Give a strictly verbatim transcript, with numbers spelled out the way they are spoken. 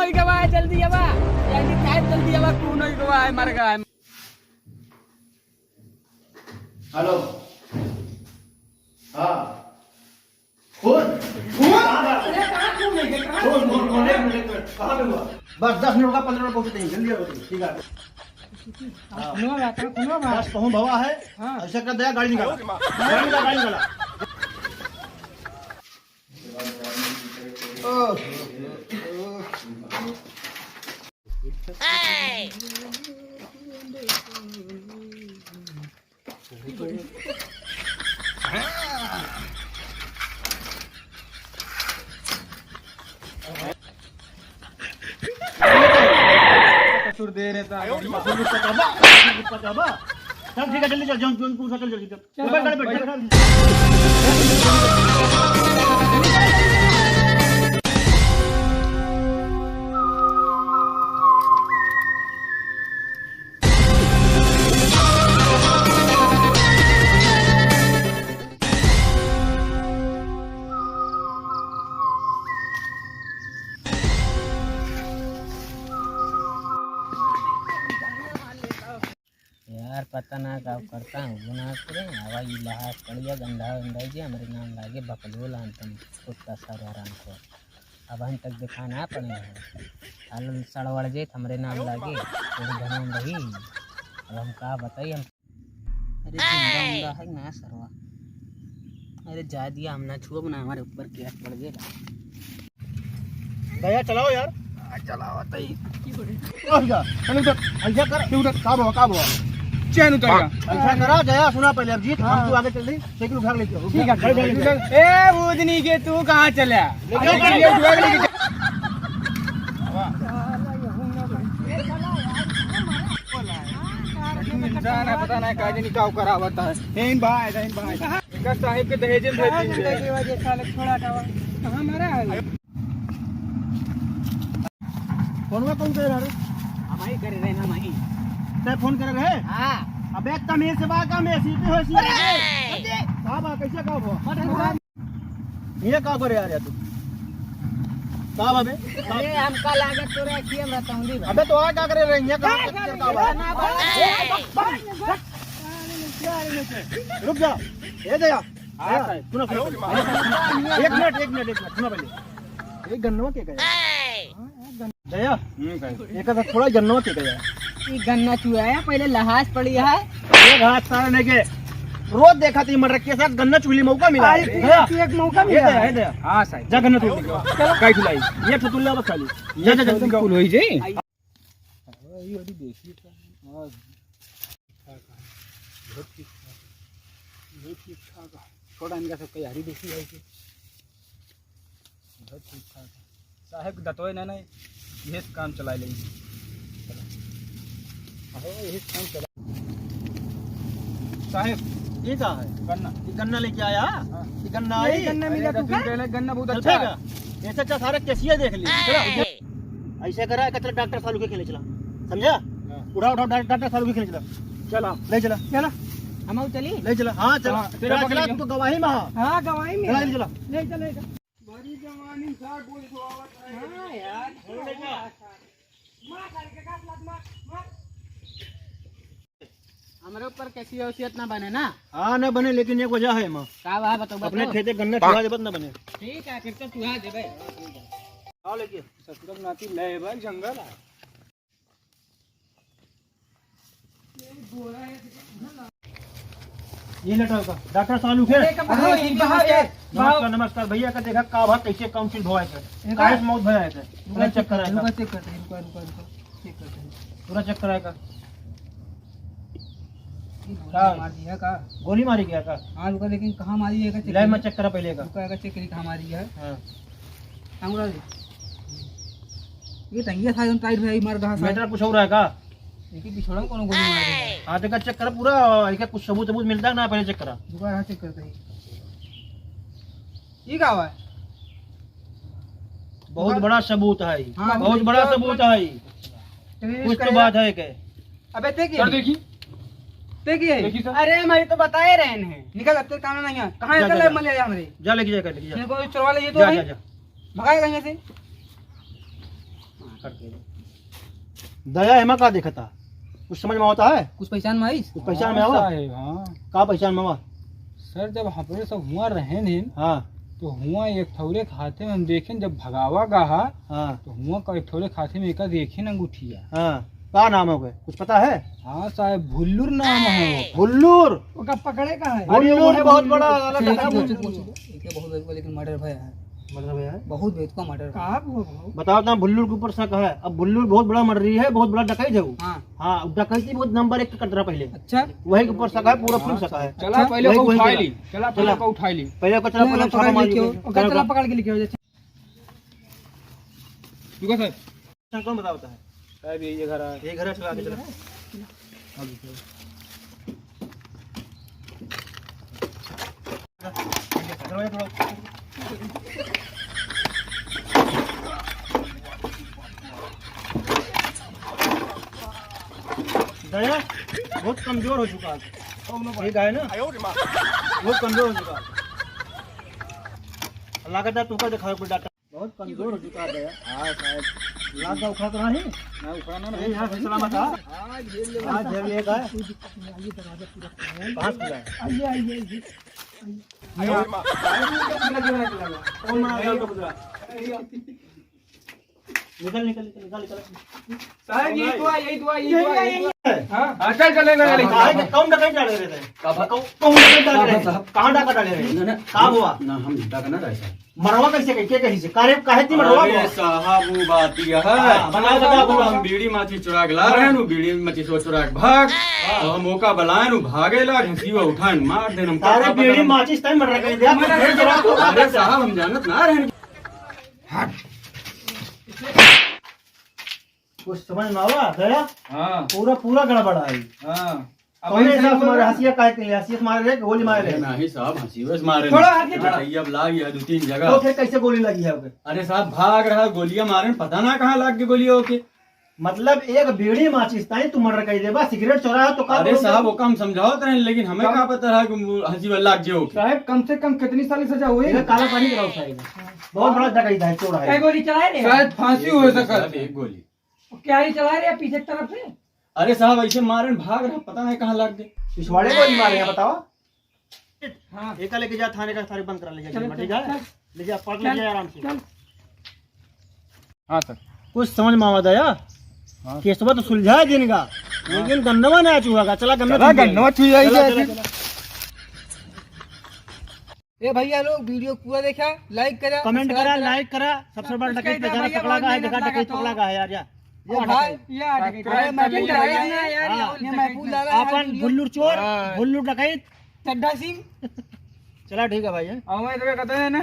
कोई गवा है, जल्दी आवा। यानी साहब, जल्दी आवा, कौन होई गवा है, मर गवा है। हेलो। हाँ। खून? खून? अरे, कहाँ खून है? कहाँ खून, खून, खून, एक मिनट, एक मिनट। कहाँ पे हुआ? बस दस मिनट का, पन्द्रह मिनट पहुँचते हैं, जल्दी आओ तुम, ठीक है। हाँ। खून हुआ, खून हुआ। बस कहूँ भवा है, हाँ। ऐसा कर दे, गाड़ी निकाल। गाड़ी निकाल, गाड़ी निकाल। कसूर दे रहे ता। कसूर कुछ पचाबा, कसूर कुछ पचाबा। चल ठीक है, जल्दी चल, जौन, जौन, तू चल, जल्दी चल। चल, बैठ, बैठ, बैठ, बैठ। यार, पता ना का करता हूँ, गुनाह करे, आवा ई लहास पड़िया, गंदा गंदा जे हमरे नाम लागे, बकलोल आन तुम, कुत्ता सारे हराम को। अब हम तक दिखा ना पड़े हैं। सालन सड़वड़ जे, हमरे नाम लागे, थोड़ी धनाम रही। अब हम का बताई, हम अरे जिंदा उंदा है ना सरवा। अरे जा दिया, हम ना छुअब ना, हमारे ऊपर केस पड़ गया। भैया चलाओ यार। आ, चलाओ तई। ओ भैया, चल उधर, ऐसा कर, तू उधर, का बाबा, का बाबा? चैन उतर गया। ऐसा करा, जया सुना पहले, अब जीत, हम हाँ। तू आगे चल रही, साइकिल उठा के लेके आओ। ठीक है, चल, चल, चल। ए, बूदनी के तू कहाँ चला? लेके आओ, अरे, गाड़ी उठा के लेके चल। इंसान है, पता नहीं का जनी का करावत है। हेन भाई, हेन भाई। इनका साहेब के दहेजे में भेज दीजिए। दहेजे वाले साले छोड़ा था। कहाँ मारा है? फोन में कौन करे रहे? हम ही करे रहे ना, हम ही। ते फोन करे रहे? हाँ। अबे तमीज से बात का, मैं सीधी हो सी। अरे! का बा, कैसे का बा? ये का करे आ रहा तू? का बा बे? अरे, हमका लागत तोरे अखिए में रतौंदी बा। अबे, तो आ का करे रहे? ये का का करे? का बा? ना बा। ए, रुक जा। ए दया। हाँ, साहब। सुनो, सुनो। एक मिनट, एक मिनट, एक मिनट, सुनो पहले। एक गन्नवा के गया? दया, हम्म, कहे। एक तो थोड़ा गन्नवा के गया? ई गन्ना चुआया, पहले लहास पड़ी है। ये घास सारा लेके रोज देखा थी मटर के साथ गन्ना चुली मौका मिला। आई, हाँ। तू एक मौका ये मिला। दे, ये दे। हाँ, साहब। जा गन्ना तोड़ ले। चलो। काई चुलाई? ये तो तोड़ ले बस खाली। जा, जा, जा, जा। कुल होई जे। हाँ, ये वाली देसी था। हाँ। बहुत ठीक ठाक है। बहुत ठीक ठाक है। छोड़ा इनका सब तैयारी देखी जाए के। बहुत ठीक ठाक है। साहेब के दतोय ना, नहीं, यही से काम चला लेंगे। चलो। हाँ, यही से काम चला। साहेब, ये का है? गन्ना। ये गन्ना लेके आया? हाँ। ये गन्ना नहीं, आई? गन्ना अरे, मिला तू दस दिन का? पहले गन्ना बहुत चल अच्छा है। ऐसा अच्छा सारा कैसिया देख लिया। चलो। ऐसे करा, एक चल डॉक्टर सालू के खेले चला, समझा? हाँ। उठा, उठा, डॉ-, डॉक्टर सालू के खेले चला। चला। ले चला। चला। हम आऊ चली? ले चला। हाँ, चला। हाँ, चला, चला, चला, चला। तू तो गवाही में हाँ। हाँ, गवाही में चला, है। ले चला। ले चला, ले चला। बड़ी जवानी सार बोल को आवत है। हाँ, यार। मार करके काट लात, मार, मार। हमरे ऊपर कैसी वसीयत ना बने ना? हाँ, ना बने, लेकिन एक वजह है माँ। का बा, बताओ, अपने बताओ। खेते गन्ना चुहा देबत ना बने। ठीक है, फिर तो चुहा देबे। आओ लेके। ससुरक नाती ले भाई जंगल है। ये लटा का। डॉक्टर सालू के। अरे, कब अरे, आओ, ये नमस्कार, कहाँ है? नमस्कार, नमस्कार भैया का देखा का भा कैसे काउंसिल भवा है। ये काहे का? से मौत भया है? रुका, पूरा चेक चेक करा कर, है। रुका, चेक करते हैं, रुका, रुका, रुका। चेक करते हैं। पूरा चेक कराएगा। ये गोली का? मार दिया का? गोली मारी गया का? हाँ, रुका, लेकिन कहाँ मारी है का चेक ले, करिए। मैं चेक करा पहले का। रुका, का चेक करिए, कहाँ मारी है? हाँ। अंगूरा दे। ये टंगिया था, एकदम टाइट भैया, ये मार कहाँ सा? मैटर कुछ और है का? एक ही पिछोड़ा में कोनो गोली मार दिया। हाँ, तो का चेक करा पूरा, एक कुछ सबूत, सबूत मिलता है ना, पहले चेक करा। रुका, यहाँ चेक करते हैं। ये का हुआ है? बहुत बड़ा सबूत है। हाँ, बहुत बड़ा सबूत है। चलिए, कुछ तो बात है के? अबे, ते के? सर, देखी। ते के? देखी, सर। अरे, हमारी तो बताए रहे हैं। निकल, अब तेरे काम नहीं है। कहाँ जा, निकल जा, रहा है जा। मले जा हमारे? जा, लेके जा, लेके जा। इनको चोरवा ले, ये तो जा, नहीं। जा, जा। भगाएगा यहाँ से। दया, एमा का देखता? कुछ समझ में आवता है? कुछ पहचान में आइस? कुछ पहचान में हाँ, आवा? साहेब, हाँ। का पहचान में आवा? सर, जब हमरे सब हुआँ रहेन हिन, हाँ। तो हुआँ एक ठौरे खाते में हम देखेन, जब भगावा गा हा, हाँ। तो हुआँ का एक ठौरे खाते में एका देखेन अंगूठिया। हाँ। का नाम है ओके? कुछ पता है? हाँ साहेब, भुल्लुर नाम है। भुल्लुर? ओका पकड़े का है? अरे, वो है बहुत बड़ा, अलग चुप, चुप, चुप, चुप। इनके बहुत बड़ा, लेकिन मर्डर भय है। मर्डर भय है? बहुत बेतुका मर्डर भय। कहाँ पे हो? बताओ तो, भुल्लुर के ऊपर शक है। अब भुल्लुर बहुत बड़ा मर्डरी है, बहुत बड़ा डकैत है वो। हाँ। हाँ, डकैती बहुत नंबर एक का करता रहा पहले। अच्छा। वही के ऊपर शक है, पूरा फुल शक है। चला, अच्छा। पहले वही, को वही उठा चला। ली। चला, पहले चला। को उठा ली। पहले को चला, पहले पहले पकड़ के मार लेके आओ। लो। ओके, चला, चला। पकड़ के लेके आओ, जैसे। रुको सर। कौन बतावता है? साहब, ये, ये घर है। ये घर है, चला, आगे चला। आगे चला। दरवाजा तोड़ो। दया बहुत कमजोर हो चुका है। ठीक है ना? बहुत कमजोर हो चुका है। लागत है तुमको दिखाओ कोई डॉक्टर। बहुत कमजोर हो चुका है भैया। हाँ, शायद। लात का उखड़ा तो नहीं? ना, उखड़ा ना, नहीं, नहीं। यहाँ से सलामत है। हाँ, झेल ले। हाँ, झेल ले का। कहाँ खुला है? आइए, आइए, आइए। कौन मारा था आपको दूसरा? निकल, निकल, निकल, निकल, निकल। साहब, यही तो है, यही तो है, यही तो है, यही तो है। हाँ? हाँ, चल, चल, चल, चल। हाँ, कौन डकैत डाले रहे थे? कब? कौन, कौन डकैत डाले रहे थे? कहाँ डाका डाले रहे? ना, ना। कहाँ हुआ? ना, हम डाका ना डाले, साहब। मरवा कैसे गई? के कहीं से? कारे, काहे थी मरवा अरे हुआ? साहब, वो बात यह है। हाँ, बताओ, बताओ, हम बताओ। बीड़ी माचिस चुरा के ला रहे हैं, वो बीड़ी माचिस वो चुरा के भाग। हाँ। तो हम ओका बलाएन, वो भागे ला, घसीवा उठाएन, मार देन, हम अरे, का बीड़ी पता माचिस तय मर रहे हैं, मर रहे हैं। अरे साहब, हम जानत ना रहे। हट। कुछ समझ में आवा, दया? हाँ। पूरा, पूरा गड़बड़ा है। हाँ। अब कौन ऐसा हिसाब से तुम्हारे हुआ? हंसिया काहे के लिए? हंसिया से मारे रहे कि गोली मारे अरे रहे? नहीं साहब, हंसिया से मारे थोड़ा नहीं। आगे चला। हाँ, ये अब लाग गया दो तीन जगह। तो फिर कैसे गोली लगी है ओके? अरे साहब, भाग रहा, गोलियां मारे, पता ना कहाँ लाग गई गोलियां ओके। मतलब एक बीड़ी माचिस ताई तू मर्डर कर देबा, सिगरेट चोरा है तो का अरे करोगे? साहब, ओका हम समझावत रहे, लेकिन हमें कम का पता रहा कि वो हंसी वाला लाग जे ओके। साहब, कम से कम कितनी साल की सजा हुई? इधर काला पानी कराओ साहब। बहुत बड़ा डकैत है, चोर है। कई गोली चलाए रहे? शायद फांसी हो सकता है। साहब, एक गोली। क्या ही चला रहे हैं पीछे की तरफ से? अरे साहब, ऐसे मारे भाग रहा, पता नहीं कहाँ लग गए। पिछवाड़े गोली मारे हैं, बताओ। हाँ। एका लेके जा थाने का, थाने बंद करा ले जा, चल, ठीक है? चल। ले जा, पकड़ ले चल, जा आराम से। चल। हाँ सर। कुछ समझ में आवा दया? हाँ। केसवा तो सुलझा दिन का, हाँ। लेकिन गन्नवा ना चुहा का। चला, चला, गन्नवा गन्नवा छुई आई चला, जाए चला, फिर। चला। ए भैया लोग, वीडियो पूरा देखा, लाइक करा, कमेंट सब्सक्राइब करा, करा। लाइक करा, सबसे सब बड़ा कुछ डकैत कह दिया बेचारा भैया, पकड़ा बहुत गया है, मेहनत देखा लगा डकैत तो। पकड़ा गया है यार, या। ओ या भाई, डकैत। या डकैत। सब्सक्राइब अरे कर लीजिए महफूज भैया। लगा, हाँ। ये महफूज लगा, अपन हाँ। भुल्लुर चोर, हाँ। भुल्लुर डकैत। चड्ढा सिंह। चला ठीक है भाई, हैं? और मैं तो कहता है ना,